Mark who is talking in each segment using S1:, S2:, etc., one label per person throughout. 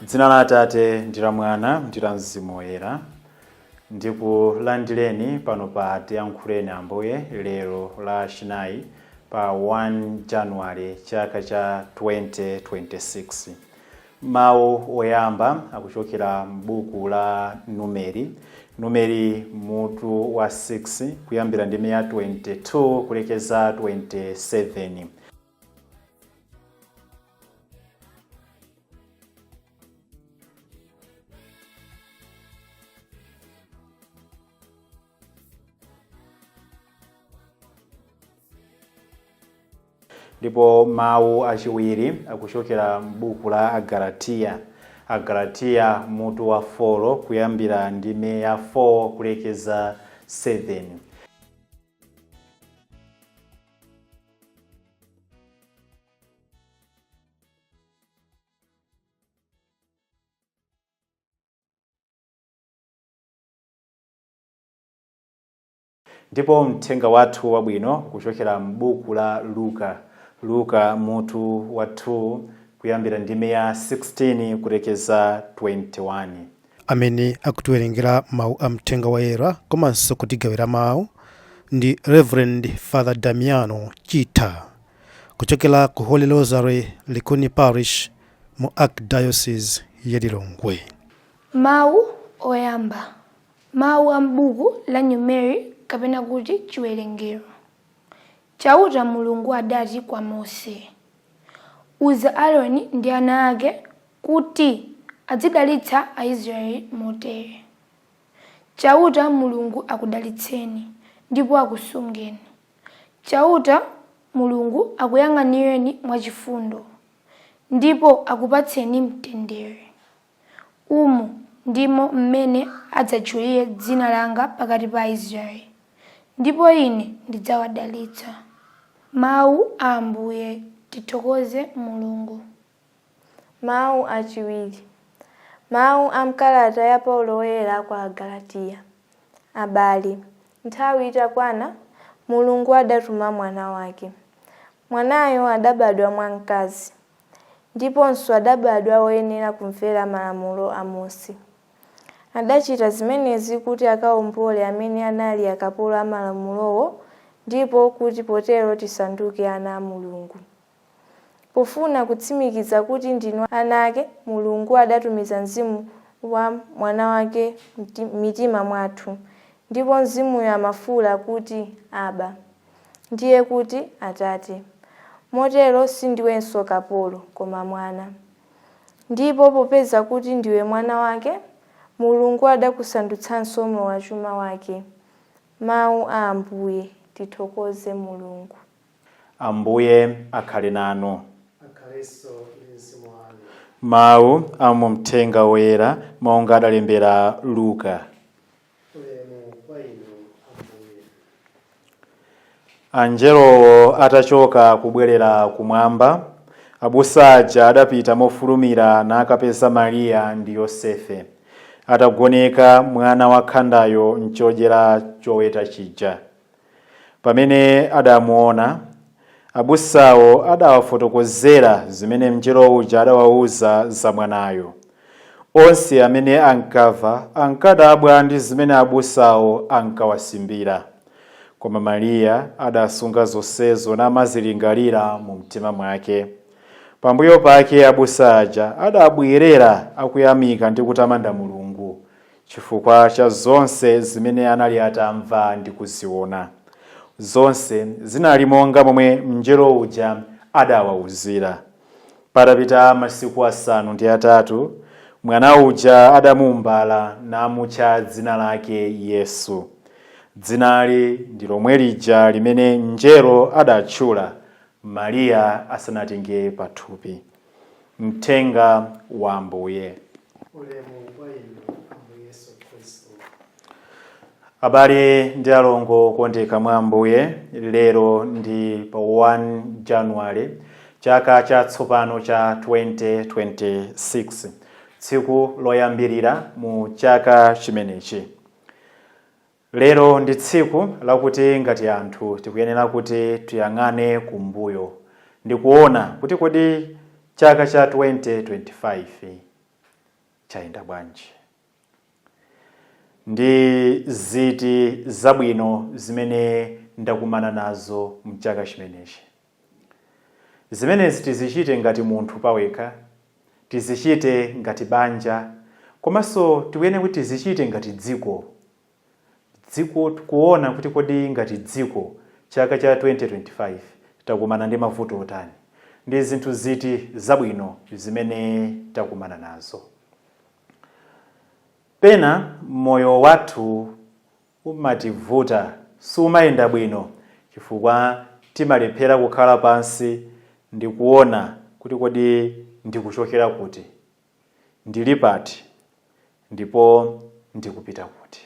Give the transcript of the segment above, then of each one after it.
S1: Dzina la Atate ndi la Mwana ndi la Mzimu Woyera. Ndikulandireni pano pa Tiyankhuleni Ambuye lero la Chinayi pa 1 January chaka cha 2026. Mawu oyamba akuchokera m'buku la Numeri, Numeri mutu wa 6 kuyambira ndime ya 22 kulekeza 27. Ndipo mawu achiwiri akuchokera m'buku la Agalatiya, Agalatiya mutu wa 4 kuyambira ndime ya 4 kulekeza 7. Ndipo mthenga wathu wabwino kuchokera m'buku la Luka, Luka mutu wa 2 kuyambira ndime ya 16 kulekeza 21.
S2: Amene akutiwerengera mawu a mthenga woyera komanso kutigawira mawu ndi Reverend Father Damiano Chitha kuchokera ku Holy Rosary Likuni Parish mu Archdiocese ya Lilongwe.
S3: Mawu oyamba. Mawu a m'buku la Numeri kapena kuti Chiwerengero. Chauta Mulungu adati kwa Mose, Uza Aroni ndi ana ake kuti azidalitsa Aisraele motere, Chauta Mulungu akudalitseni ndipo akusungeni. Chauta Mulungu akuyang'anireni mwachifundo, ndipo akupatseni mtendere. Umu ndimo mmene adzatchulire dzina langa pakati pa Aisraele, ndipo Ine ndidzawadalitsa. Mawu a Ambuye. Tithokoze Mulungu.
S4: Mawu achiwiri. Mawu a m'kalata ya Paulo Woyera kwa Agalatiya. Abale, nthawi itakwana, Mulungu adatuma Mwana wake. Mwanayo adabadwa mwa mkazi, ndiponso adabadwa woyenera kumvera Malamulo a Mose. Adachita zimenezi kuti akaombole amene anali akapolo a Malamulowo, ndipo kuti potero tisanduke ana a Mulungu. Pofuna kutsimikiza kuti ndinu ana ake, Mulungu adatumiza Mzimu wa Mwana wake m'mitima mwathu, ndipo Mzimuyo amafuula kuti, Aba! Ndiye kuti, Atate. Motero sindiwenso kapolo, koma mwana. Ndipo popeza kuti ndiwe mwana wake, Mulungu adakusandutsanso mlowachuma wake. Mawu a Ambuye. Tithokoze Mulungu.
S1: Ambuye akhale nanu.
S5: Akhalenso ndi mzimu wanu.
S1: Mawu a mu Mthenga Woyera monga adalembera Luka.
S5: Ulemu kwa inu, Ambuye.
S1: Angelowo atachoka kubwerera kumwamba, abusa aja adapita mofulumira nakapeza Mariya ndi Yosefe, atagoneka mwana wakhandayo m'chodyera choweta chija. Pamene adamuona, abusawo adawafotokozera zimene mngelo uja adawauza za mwanayo. Onse amene ankamva ankadabwa ndi zimene abusawo ankawasimbira. Koma Mariya adasunga zonsezo namazilingalira mu mtima mwake. Pambuyo pake abusa aja adabwerera akuyamika ndi kutamanda Mulungu chifukwa cha zonse zimene anali atamva ndi kuziona. Zonse zinali monga momwe mngelo uja adawauzira. Patapita masiku 8, mwana uja adamuumbala namutcha dzina lake Yesu. Dzinali ndi lomwe lija limene mngelo adatchula Mariya asanatenge pathupi. Mthenga wa Ambuye.
S5: Ulemu kwa inu, Ambuye Yesu Khristu.
S1: Abale ndi alongo okondeka mwa Ambuye, lero ndi pa 1 January chaka chatsopano cha 2026, tsiku loyambirira mu chaka chimenechi. Lero ndi tsiku lakuti ngati anthu tikuyenera kuti tiyang'ane kumbuyo ndikuona kuti kodi chaka cha 2025 Chayenda bwanji? Ndi ziti zabwino zimene ndakumana nazo mchaka chimenechi? Zimenezi tizichite ngati munthu pawekha, tizichite ngati banja, komanso tikuyenera kuti tizichite ngati dziko. Dziko, tikuona kuti kodi ngati dziko chaka cha 2025 takumana ndi mavuto otani, ndi zinthu ziti zabwino zimene takumana nazo? Pena moyo wathu umativuta, sumayenda bwino chifukwa timalephera kukhala pansi ndi kuona kuti kodi ndikuchokera kuti, ndili pati, ndipo ndikupita kuti.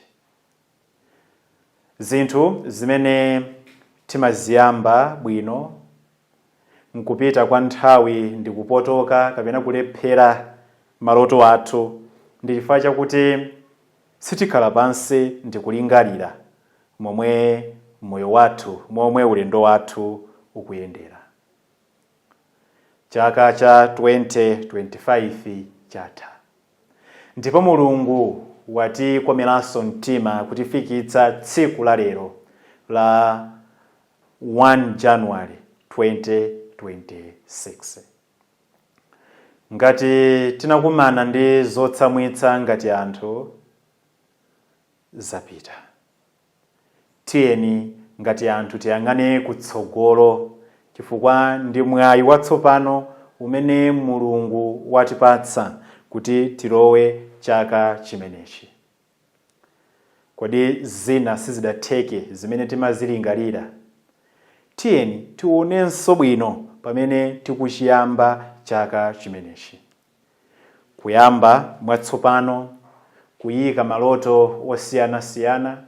S1: Zinthu zimene timaziyamba bwino, nkupita kwa nthawi ndikupotoka kapena kulephera maloto athu, ndi chifukwa chakuti sitikhala pansi ndikulingalira momwe moyo wathu, momwe ulendo wathu ukuyendera. Chaka cha 2025 chatha, ndipo Mulungu watikomeranso mtima kutifikitsa tsiku la lero la 1 January 2026. Ngati tinakumana ndi zotsamwitsa ngati anthu, zapita. Tiyeni ngati anthu tiyang'ane kutsogolo, chifukwa ndi mwayi watsopano umene Mulungu watipatsa kuti tilowe chaka chimenechi. Kodi zina sizidatheke zimene timazilingalira? Tiyeni tionenso bwino pamene tikuchiyamba chaka chimenechi, kuyamba mwatsopano, kuyika maloto osiyanasiyana,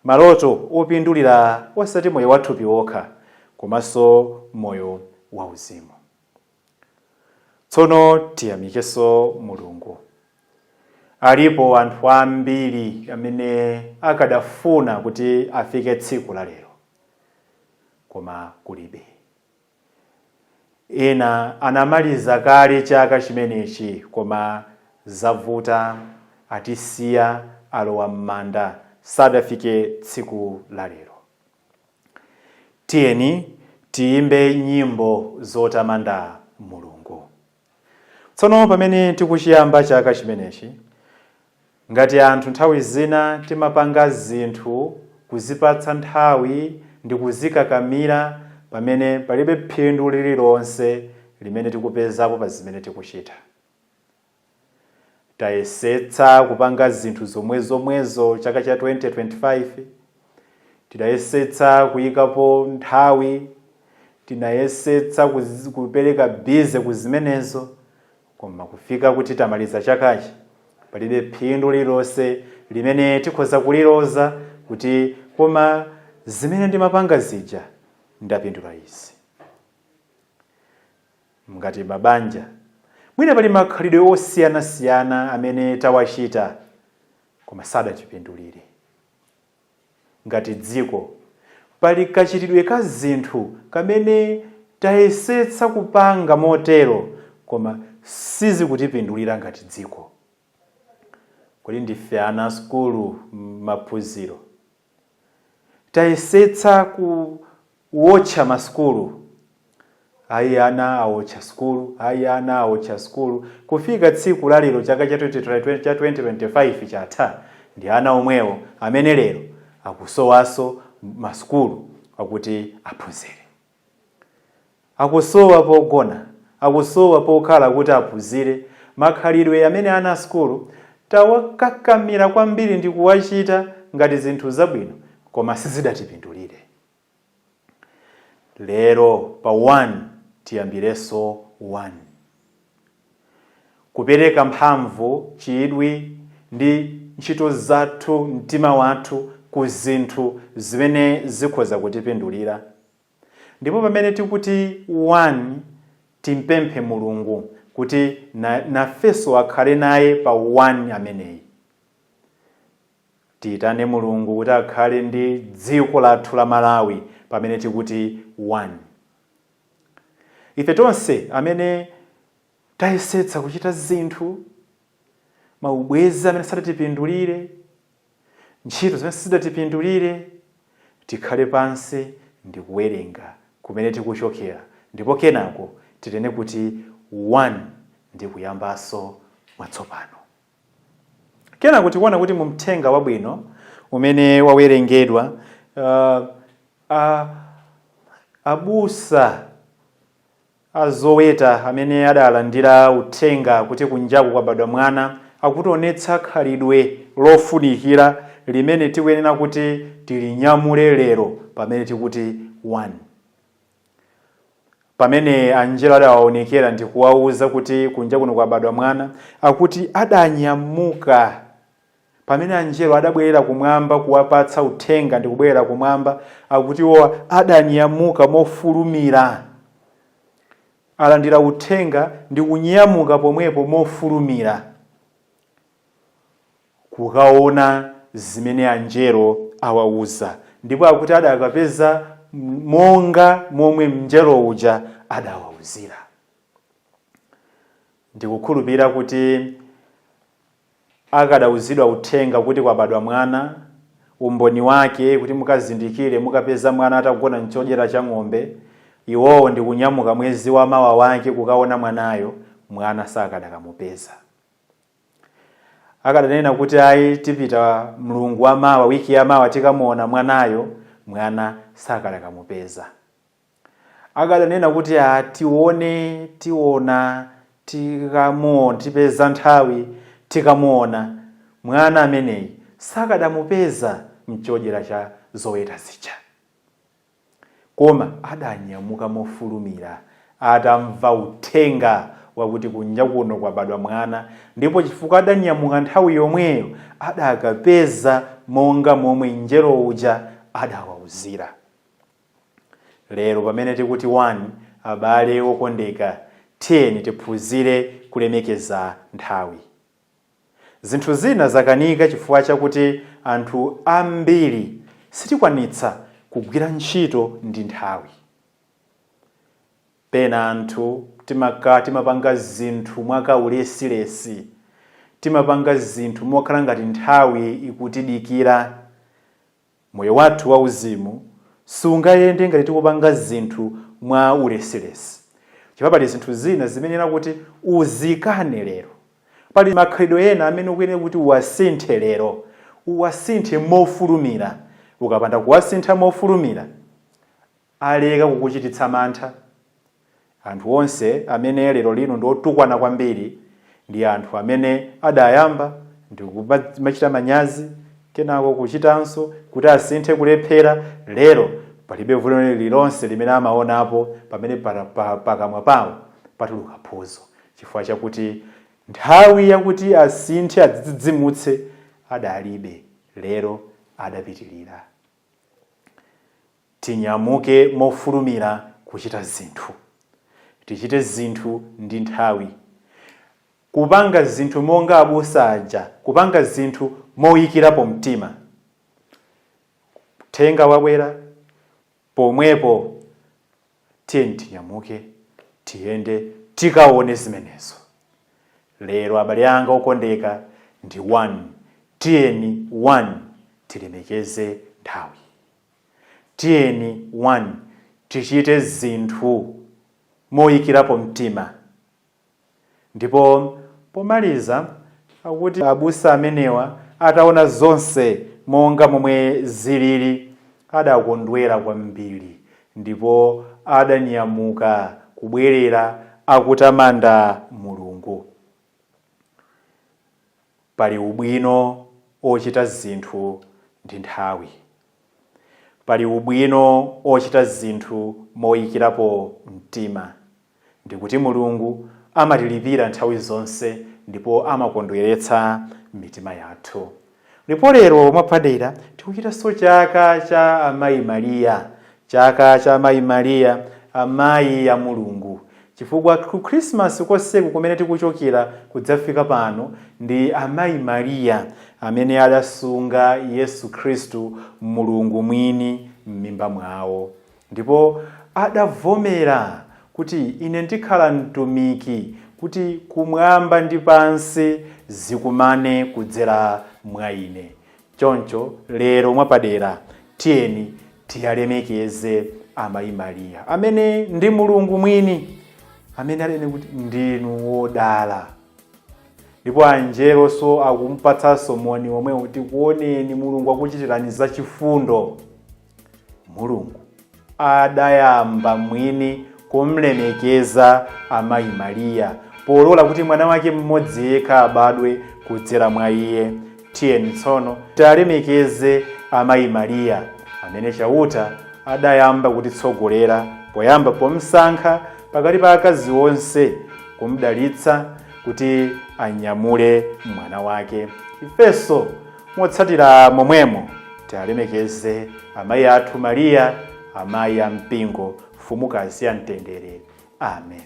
S1: maloto opindulira osati moyo wathupi wokha komanso moyo wauzimu. Tsono tiyamikenso Mulungu. Alipo anthu ambiri amene akadafuna kuti afike tsiku la lero, koma kulibe. Ena anamaliza kale chaka chimenechi, koma zavuta, atisiya, alowa m'manda, sadafike tsiku la lero. Tiyeni tiyimbe nyimbo zotamanda Mulungu. Tsono pamene tikuchiyamba chaka chimenechi, ngati anthu nthawi zina timapanga zinthu kuzipatsa nthawi ndi kuzikakamira pamene palibe phindu lililonse limene tikupezapo pa zimene tikuchita. Tayesetsa kupanga zinthu zomwezomwezo chaka cha 2025, tidayesetsa kuyikapo nthawi, tinayesetsa kupereka busy ku zimenezo, koma kufika kuti tamaliza chakachi, palibe phindu lililonse limene tikhoza kuliloza kuti koma zimene ndimapanga zija ndapindula izi. Ngati mabanja, mwina pali makhalidwe osiyanasiyana amene tawachita koma sadatipindulire. Ngati dziko, pali kachitidwe ka zinthu kamene tayesetsa kupanga motero koma sizikutipindulira ngati dziko. Kodi ndife ana a sukulu, maphunziro, tayesetsa kuwotcha masukulu, ayi ana awotcha sukulu, ayi ana awotcha sukulu, kufika tsiku la lero chaka cha 20 cha 2025 chatha, ndi ana omwewo amene lero akusowanso masukulu akuti aphunzire, akusowa pogona, akusowa pokhala kuti aphunzire. Makhalidwe amene ana a sukulu tawakakamira kwambiri ndi kuwachita ngati zinthu zabwino, koma sizidatipindulire. Lero pa 1 tiyambirenso 1, kupereka mphamvu, chidwi ndi ntchito zathu, mtima wathu ku zinthu zimene zikhoza kutipindulira. Ndipo pamene tikuti 1, timpemphe Mulungu kuti nafenso akhale naye pa 1 ameneyi. Tiyitane Mulungu kuti akhale ndi dziko lathu la Malawi pamene tikuti 1. Ife tonse amene tayesetsa kuchita zinthu Maubwezi amene sadatipindulire, ntchito zimene sizidatipindulire, tikhale pansi ndi kuwerenga kumene tikuchokera, ndipo kenako tinene kuti 1 ndi kuyambanso mwatsopano. Kenako tikuona kuti mu mthenga wabwino umene wawerengedwa, abusa azoweta amene adalandira uthenga kuti kunjaku kwabadwa mwana akutionetsa khalidwe lofunikira limene tikuyenera kuti tilinyamule lero pamene tikuti 1. Pamene anjelo adawaonekera ndi kuwauza kuti kunja kuno kwabadwa mwana, akuti adanyamuka. Pamene anjelo adabwerera kumwamba kuwapatsa uthenga ndi kubwerera kumwamba, akuti iwo adanyamuka mofulumira. Alandira uthenga ndi kunyamuka pomwepo mofulumira kukaona zimene anjelo awauza, ndipo akuti adakapeza monga momwe mnjelo uja adawauzira. Ndikukhulupirira kuti akadauzidwa uthenga kuti kwabadwa mwana, umboni wake kuti mukazindikire mukapeza mwana atagona mchodyera cha ng'ombe, iwowo ndi kunyamuka mwezi wa mawa wake kukaona mwanayo, mwana sakadakamupeza. Akadanena kuti ayi, tipita mlungu wa mawa, wiki ya mawa tikamuona mwanayo, mwana sakadakamupeza. Akadanena kuti a tione, tiona, tikamuona, tipeza nthawi tikamuona, mwana ameneyi sakadamupeza mchodyera cha zoweta zija. Koma adanyamuka mofulumira atamva uthenga wakuti kunja kuno kwabadwa mwana, ndipo chifukwa adanyamuka nthawi yomweyo adakapeza monga momwe mnjelo uja adawauzira. Lero pamene tikuti 1, abale okondeka, tiyeni tiphunzire kulemekeza nthawi. Zinthu zina zakanika chifukwa chakuti anthu ambiri sitikwanitsa kugwira ntchito ndi nthawi. Pena anthu timapanga zinthu mwakaulesilesi, timapanga zinthu mokhala ngati nthawi ikutidikira. Moyo wathu wauzimu sungayende ngati tikupanga zinthu mwa ulesilesi, chifukwa pali zinthu zina zimenera kuti uzikane lero. Pali makhalidwe ena amene ukuyenera kuti uwasinthe lero, uwasinthe mofulumira. Ukapanda kuwasintha mofulumira, aleka kukuchititsa mantha. Anthu onse amene lero lino ndi otukwana kwambiri ndi anthu amene adayamba ndi kumachita manyazi, kenako kuchitanso kuti asinthe kulephera. Lero palibe vuto lililonse limene amaonapo pamene pakamwa pawo patuluka phuzo, chifukwa chakuti nthawi yakuti asinthe, adzidzimutse adalibe. Lero adapitilira. Tinyamuke mofulumira kuchita zinthu. Tichite zinthu ndi nthawi. Kupanga zinthu monga abusa aja, kupanga zinthu moyikirapo mtima. Uthenga wabwera pomwepo, tiyeni tinyamuke tiyende tikaone zimenezo. Lero abale anga okondeka ndi 1, tiyeni 1 tilemekeze nthawi. Tiyeni 1 tichite zinthu moyikirapo mtima. Ndipo pomaliza akuti abusa amenewa ataona zonse monga momwe zilili, adakondwera kwambiri, ndipo adanyamuka kubwerera akutamanda Mulungu. Pali ubwino ochita zinthu ndi nthawi. Pali ubwino ochita zinthu moyikirapo mtima, ndikuti Mulungu amatilipira nthawi zonse ndipo amakondweretsa mitima yathu. Ndipo lero mwapadera tikuchitanso chaka cha Amayi Mariya, chaka cha Amayi Mariya, amayi a Mulungu, chifukwa ku Khrisimasi konseku kumene tikuchokera kudzafika pano ndi Amayi Mariya amene adasunga Yesu Khristu Mulungu mwini m'mimba mwawo, ndipo adavomera kuti ine ndikhala mtumiki Kuti kumwamba ndi pansi zikumane kudzera mwa ine. Choncho lero mwapadera tiyeni tiyalemekeze amayi Mariya, amene ndi Mulungu mwini, amene anene kuti ndinu wodala. Ndipo angelonso akumpatsanso moni omwewo, tikuoneni, Mulungu akuchitirani zachifundo. Mulungu adayamba mwini kumlemekeza amayi Mariya polola kuti mwana wake mmodzi yekha abadwe kudzera mwa iye. Tiyeni tsono tialemekeze amayi Mariya, amene Chauta adayamba kutitsogolera poyamba pomsankha pakati pa akazi onse, kumdalitsa kuti anyamule mwana wake. Ifenso motsatira momwemo tialemekeze amayi athu Mariya, amayi a mpingo, mfumukazi ya mtendere. Amen.